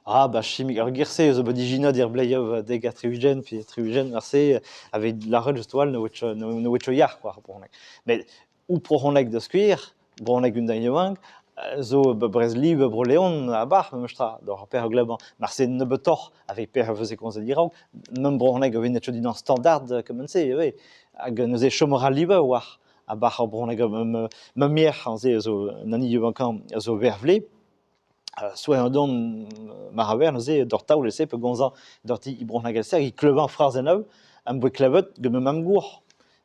Ah ba chimik, ar ger-se zo bet ijinet er blez dek ha 60 pe 60 marse a vez lâret just a-walc'h ne oa ket ne oa ket yac'h quoi ar brezhoneg. Met ou brezhoneg da skouer, brezhoneg un den yaouank, zo Breizh-Liv Bro-Leon a-barh memestra d'ar pec'h glebañ. Marse nebeutoc'h aveit pec'h a veze komzet diraok, mem brezhoneg a vez net din standard kement-se ivez. Hag neuze chom a ra liv a-walc'h a-barh ar brezhoneg ma merc'h aze zo an hini yaouankañ a zo vervle. Soañ don mar a ver neuze doc'h taol e-se pe gomzañ doc'hti e Bro-Nagelser e klevañ frazennoù am boa klevet gant ma mamm-gozh.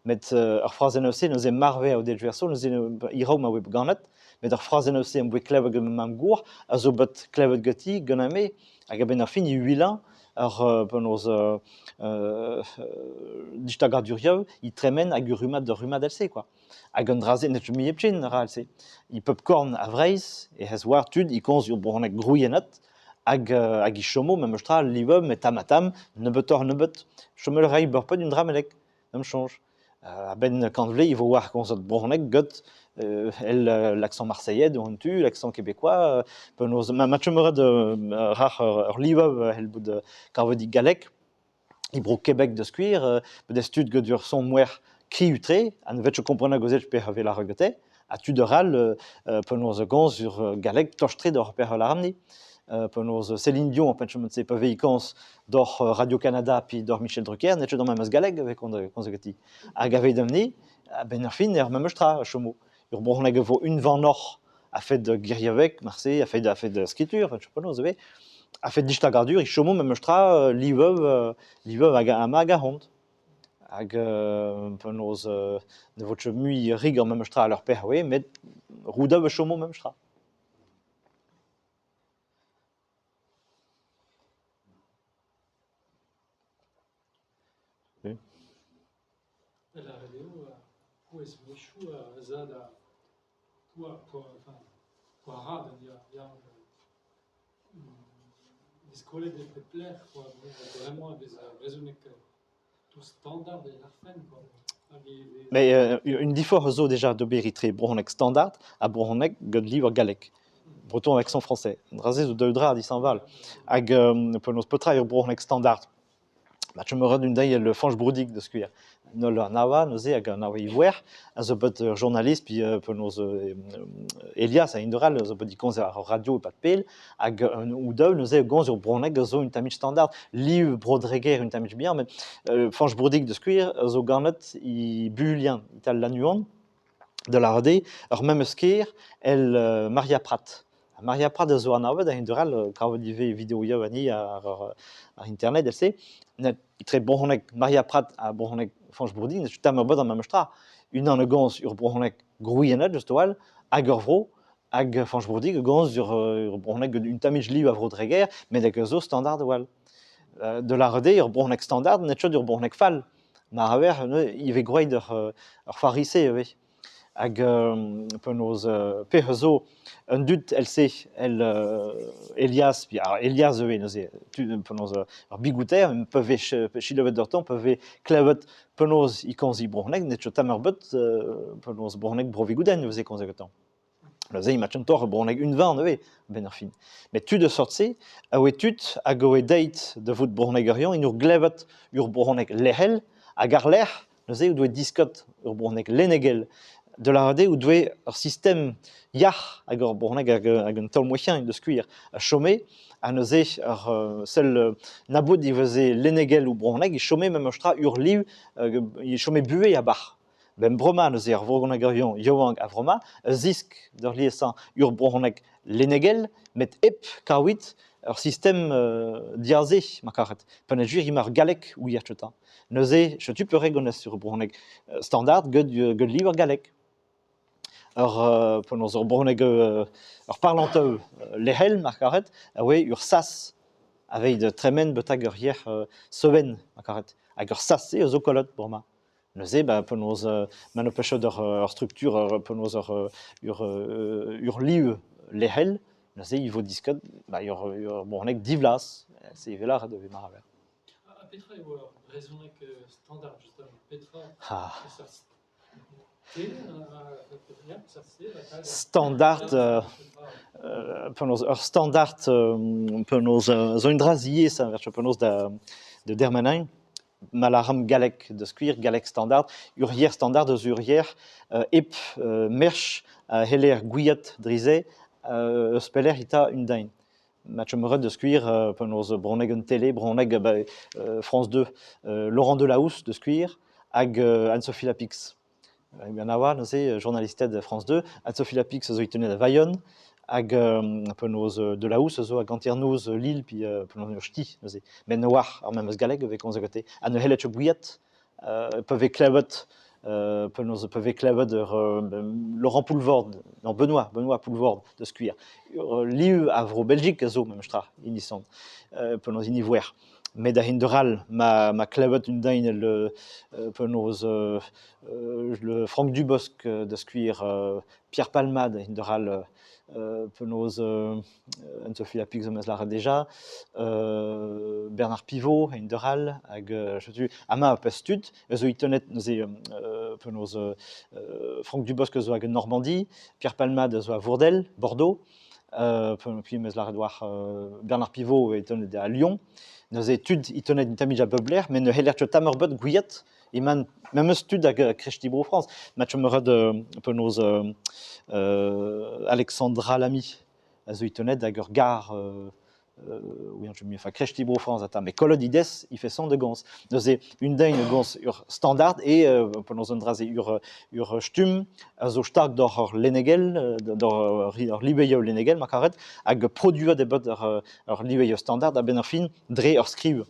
Met ar frazennoù-se neuze marv eo deut verso neuze e-raok ma oa bet ganet. Met ar frazennoù-se am boa klevet gant ma mamm-gozh a zo bet klevet ganti ganin-me. Hag a-benn ar fin e huilañ ar penaos distagadur e tremen hag ur rummad d'ur rummad èl-se kwa. Hag an dra-se n'eus mui hepken a ra se. E pep korn a Vreizh e c'hez war tud e komz ur brezhoneg grouiennet hag hag e chomo memes tra livañ met tamm-ha-tamm, nebeutoc'h-nebeut. Chomel a ray bepred un dra bennak, da'm soñj. A-benn kant vloaz e vo war komzet brezhoneg get el l'accent marseillais un tu, l'accent québécois, penaos ma ma chom ret rac'h ur livañ c'hell bout kavet e galleg. E bro Kebek da skouer, bet tud gant ur son-mouezh kriù-tre ha ne vez ket komprenet gozet pec'h a vez lâret gante, ha tud arall penaos a gomz ur galleg tost-tre d'hor pec'h a lâran-ni. Penaos Céline Dion, en fait, pa vez komz doc'h Radio-Canada puis doc'h Michel Drucker, n'eo ket ar memes galleg a vez komz ganti. Hag aveit amni, a-benn ar fin, er memes tra a chomo. Ur brezhoneg a vo unvanoc'h a-fet geriaoueg marse, a-fet a-fet skritur, enfin, je sais penaos ivez. A-fet distagadur e chomo memes tra liv liv hag amañ hag ahont. Hag penaos ne vo ket mui rik ar memes tra ur pec'h oe, met roudañ e chomo memes tra. Lâret eo pouez-mouezhioù a za da poa ya ya diskolet e pep lec'h quoi bremañ e vez brezhoneg tout standard e lârfen quoi. Mais un diforc'h zo deja d'ober etre brezhoneg standard ha brezhoneg gant liv ar galleg. Breton avec accent français. An dra-se zo daou dra dishañval. Hag penaos petra eo brezhoneg standard? Ma chom ret un deiz el Fañch Broudig da skouer. An holl anav neuze hag anav Ivoer a zo bet ur journalist puis penaos Elias a-hend-all a zo bet komz ar radio e-pad pell hag o daou neuze a gomz ur brezhoneg a zo un tammig standard. Liv Bro-Dreger un tammig bihan met Fañch Broudig da skouer a zo ganet e Bulian e-tal Lannuon da lâret eo ur memes kêr èl Maria Prat. Maria Prat a zo anavet a-hend-arall, kavet ivez videoioù anezhi àr àr internet èl-se. Etre brezhoneg Maria Prat ha brezhoneg Fañch Bourdin, setu tamm ur bod ar memes tra. Unan a gomz ur brezhoneg grouiennet just a-walc'h hag ur vro, hag Fañch Bourdig a gomz ur ur brezhoneg un tammig liv a Vro-Dreger, met hag a zo standard a-walc'h. Da lâret eo ur brezhoneg standard n'eo ket ur brezhoneg fall. Mar a ver neuze ivez gwraet ur ur c'hoari-se ivez. Hag penaos pec'h a zo un dud èl-se èl Elias, puis ar Elias ivez neuze tud penaos ur bigouter pa vez selaouet doc'htañ, pa vez klevet penaos e komz e brezhoneg, n'eo ket tamm ebet penaos brezhoneg Bro-Vigoudenn e veze komzet gantañ. Neuze emañ kentoc'h brezhoneg unvan ivez a-benn ar fin. Met tud a sort-se a oe tud hag a oe deuet da vout brezhonegerion en ur glevet ur brezhoneg lec'hel hag àr-lerc'h neuze o doe disket ur brezhoneg lennegel. Da lâret eo o doe ur sistem yac'h hag ur brezhoneg hag, hag un taol-mouezhiañ da skouer a chome ha neuze ur sell na bout e veze lennegel ou brezhoneg e chome memes tra ur liv e chome buhez a-barh. Ben bremañ neuze ar vrezhonegerion yaouank a vremañ a zisk d'ur liesañ ur brezhoneg lennegel met hep kaouit ur sistem diaze ma karet. Peogwir emañ ar galleg ouier cheutañ. Neuze setu peurrek hon eus ur brezhoneg standard get get liv ar galleg. Ur penaos ur brezhoneg ur parlanteù lec'hel mar karet a oe ur sas aveit tremen betek ur yer seven ma karet. Hag ur sas-se a zo kollet bremañ. Neuze, ba, penaos ma n'ho peus ket ur struktur, penaos ur, ur, ur liv lec'hel, neuze e vo disket ba, ur, ur brezhoneg divlaz. Se evel lâret e vez mar Ha petra eo ur brezhoneg standard justement? Petra Ah. peseurt Standard penaos ur standard penaos zo un dra ziaes penaos da dermenañ ma lâran galleg da skouer, galleg standard, ur yer standard eus ur yer hep merch a c'heller gwiad dre-se eus pelec'h e ta un den. Ma chom ret da skouer penaos bronneg an tele, bronneg France 2, Laurent Delahousse da skouer hag Anne-Sophie Lapix. An a oa neuze journalisted France 2, Anne-Sophie Lapix a zo e da Bayonne hag penaos Delahousse a zo hag hanternoz Lille puis penaos ur ch'ti neuze. Met ne oar ar memes galleg e vez komzet gante. Ha ne c'hellet ket gouiet pa vez klevet penaos pa vez klevet ur Laurent Poulvord, non Benoît, Benoît Poulvord da skouer. Ur liv a vro Belgique a zo memes tra, hini son, penaos hini voer. Met a-hend-arall ma klevet un den el penaos le Franck Dubosc da skouer, Pierre Palmade a-hend-arall penaos Anne-Sophie Lapix am eus lâret dija, Bernard Pivot a-hend-arall hag setu amañ ur pezh tud a zo itonet neuze penaos Franck Dubosc a zo hag en Normandie, Pierre Palmade a zo a Vourdel, Bordeaux, puis am eus lâret war Bernard Pivot e tonet da Lyon. Neuze tud e tonet un tammig a bep lec'h, met ne c'heller ket tamm ur bot gouiet emañ memes tud hag Krechti Bro-Frañs. Ma chom ret penaos Alexandra Lamy a zo e tonet hag ur gar oui, je enfin Krechti Bro-Frañs ata, met kollet he dez he feson da gomz. Neuze un den a gomz ur standard e penaos un dra-se ur stumm a zo stag doc'h ur lennegel, doc'h ur liveioù lennegel ma karet, hag produet eo bet ur liveioù standard a-benn ar fin dre ur skriv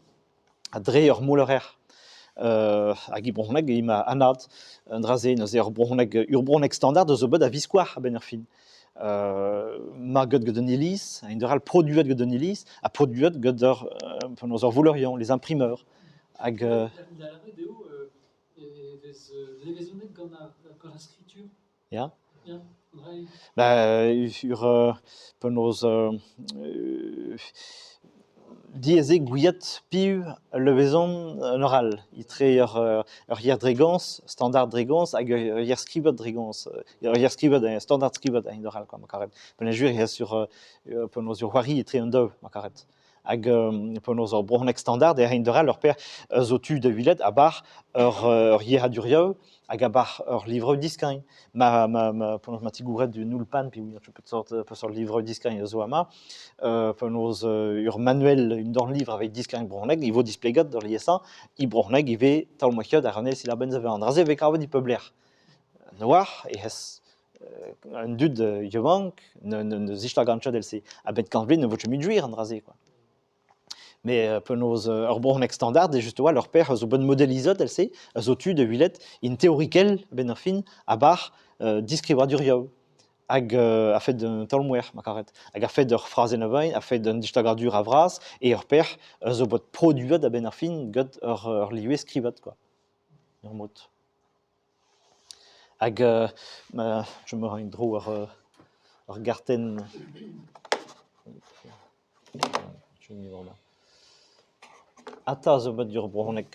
ha dre ur moulerer. Hag e brezhoneg emañ anat an dra-se neuze ur brezhoneg standard a zo bet a-viskoazh a-benn ar fin. Maget gant an iliz, a-hend-all produet gant an iliz ha produet gant ur penaos ur voulerion, les imprimeurs. Hag Da lavaret eo e vez levezonet gant ar skritur. Ya. Ya, an Ba ur penaos diaes eo gouiet piv levezon un eur all etre ur yer dre gomz, standard dre gomz hag ur yer skrivet dre gomz. Ur yer skrivet, standard skrivet a-hend eur all quoi ma karet. Penaos eo sur penaos ur c'hoari etre an daou ma karet. Hag penaos ur brezhoneg standard e a-hend ur per zo tu da welet a-bar ur yec'hadurioù hag a-bar ur livr diskañ. Ma, ma, ma, penaos ma tigouret un oulpan, pe oui, peseurt, peseurt livr diskañ a zo amañ, penaos ur manuel, un dornlivr aveit diskañ brezhoneg, e vo displeget d'ur liesañ, e brezhoneg ivez taol-mañ da ranell silabenn a An dra-se e vez kavet e pep lec'h. Noar e hez an dud yaouank ne zistagant ket èl-se. A-benn kantved ne vo ket mui gwir an dra-se quoi. Mais penaos ur brezhoneg standard eo just a-walc'h ur pair a zo bet modelizet èl-se, a zo tu da welet int teorikel a-benn ar fin a-bar diskrivadurioù hag a-fet un taol-mouezh ma karet hag a-fet ur frazenn a-vaen, a-fet un distagadur a-vras e ur pair a zo bet produet a-benn ar fin gant ur live skrivet quoi. Ur mod. Hag ma je me ra en-dro ur gartenn. Ata zo bet ur brezhoneg.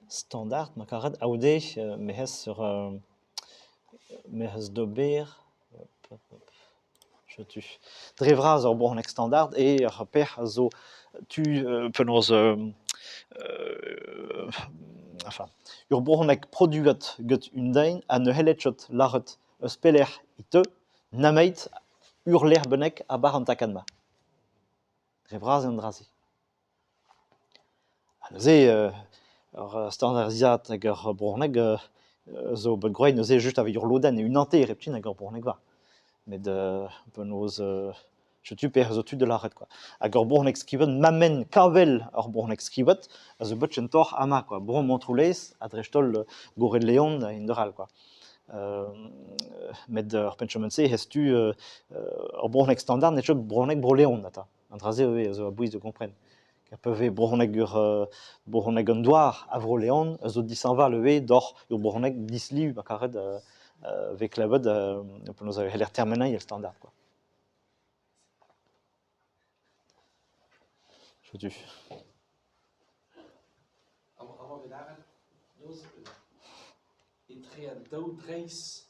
Standard ma karet aode me'z ur me'z d'ober. Setu. Dre vras ur brezhoneg standard eo ar pec'h a zo tu penaos enfin ur brezhoneg produet gant un den ha ne c'hellet ket lâret eus pelec'h e teu nemet ur lec'h bennak a-barzh an takad-mañ. Dre vras eo an dra-se. Ha neuze ur standardiad hag ur brezhoneg zo bet gwraet neuze just aveit ur lodenn e-unan-te hepken hag ur brezhonegva. Met penaos setu pelec'h zo tu da lâret kwa. Hag ur brezhoneg skrivet mammenn kavel ur brezhoneg skrivet a zo bet kentoc'h amañ kwa. Bro Montroulez ha dreist-holl Gored-Leon ha hent-all kwa. Met ur penn-chemin-se ez tu ur brezhoneg standard n'eo ket brezhoneg Bro-Leon atav. An dra-se ivez a zo a-bouez da gompren. Ker pa vez brezhoneg ur brezhoneg an douar a Vro-Leon a zo dishañval ivez doc'h ur brezhoneg disliv ma karet vez klevet penaos e c'heller termenañ el standard quoi. Setu. Amañ vez lâret penaos etre an daou dreizh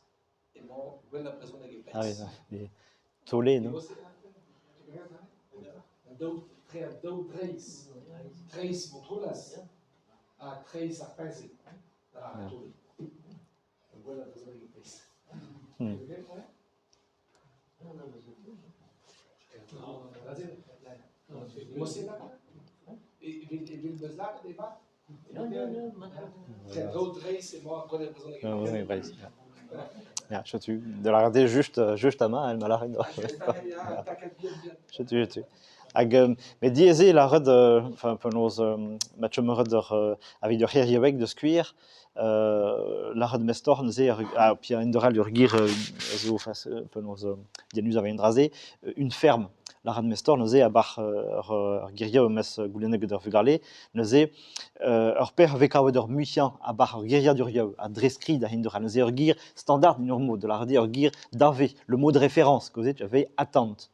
emañ gwellañ brezhoneg e Ah oui, Breizh. oui. Tolé, non? An daou, etre an daou dreizh, treizh Montroulez ha treizh ar Peñse, da Tolé. Gwellañ brezhoneg e Breizh. Brezhoneg Breizh, ya. Ya, setu, da lâret eo just, just amañ, ma lâret. Setu, setu. Hag met diaes eo lâret enfin penaos ma chomeret ur evit ur c'hêriaoueg da skouer, lâret mestoc'h neuze ha puis a-hend-all ur ger a zo penaos dianus a dra-se, une ferme. Lâret mestoc'h neuze a-barzh ur geriaoueg memes goulennet gant ar vugale, neuze ur pec'h a vez kavet ur muiañ a-barzh ur geriadurioù ha dre skrid a-hend-all. Neuze ur ger standard en ur mod, da lâret eo ur ger dave, le mot de référence, kaozeet a vez atant.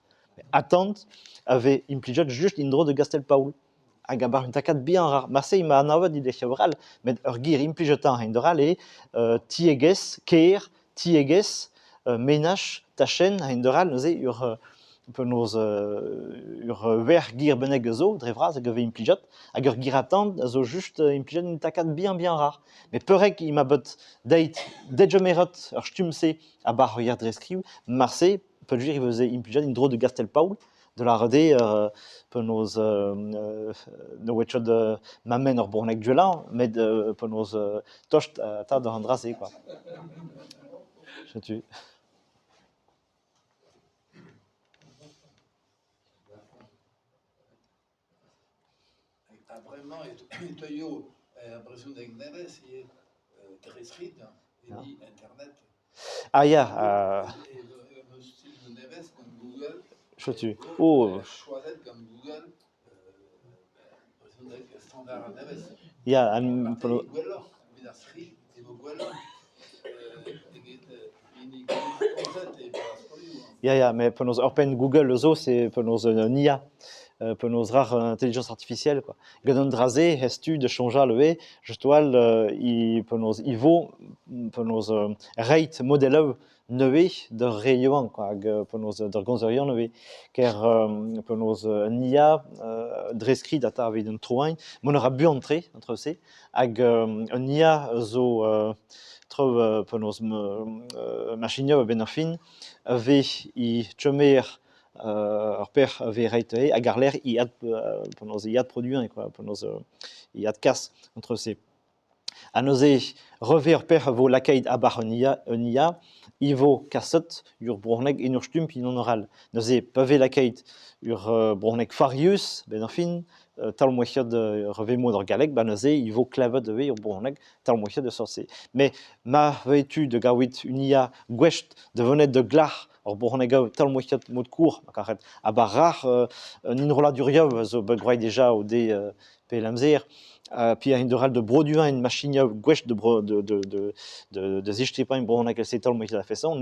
Atant a vez implijet just en-dro da Gastell-Paol. Hag a-barzh un takad bihan rar. Marse emañ anavet e lec'hioù all, met ur ger implijetañ a-hend-all eo tiegezh, kêr, tiegezh, menaj, tachenn a-hend-all neuze ur penaos ur verc'h ger bennak a zo dre vras hag a vez implijet hag ur ger-atant a zo just implijet un takad bihan-bihan rar. Met peurrek emañ bet deit degemeret ar stumm-se a-barzh ur ger dre skriv, marse peogwir e veze implijet en-dro da Gastell-Paol da lâret eo penaos ne oa ket mammenn ur bronneg gwellañ met penaos tost 'ta d'an dra-se kwa. Setu. Ha bremañ e teuio ar brezhoneg nevez ivez dre skrid, hini internet. Ah ya, Ur nevez gant Google. Setu. Oh. Choazet gant Google brezhoneg standard nevez. Ya, an Gwelloc'h evit ar skrid e vo gwelloc'h eget hini komzet e-barzh skolioù. Ya, ya, met penaos oc'hpenn Google zo, c'est penaos un IA, penaos rac'h intelligence artificielle quoi. Gant an dra-se ez tu da soñjal ivez, just-walc'h i penaos i vo penaos reit modeloù nevez d'ur re yaouank quoi, hag penaos d'ur gomzerion ivez. Ker penaos un IA dre skrid atav evit an troiñ, mont a ra buan-tre an traoù-se, hag un IA zo traoù penaos machinioù a-benn ar fin a vez e chomer ur pec'h a vez reit dezhe hag àr-lerc'h e ad penaos e adproduiñ quoi, penaos e adkas an traoù-se. Ha neuze revez ur pec'h a vo lakaet a-barzh un IA, e vo kaset ur bronneg en ur stumm pe en un all. Neuze pa vez lakaet ur bronneg farius, benn ar fin, taol-mouezhiad revez mod ar galleg, ba neuze e vo klevet ivez ur bronneg taol-mouezhiad de sort-se. Mais ma vez tu da gaouit un IA gouest da vonet da glac'h ur bronneg taol-mouezhiad mod kour, ma karet, ha ba rac'h un enrolladurioù a zo bet gwraet deja o de pell amzer, puis a-hend-all de produiñ un machinioù gouest de de de de de zistripañ bronneg se taol-mouezhiad a-feson.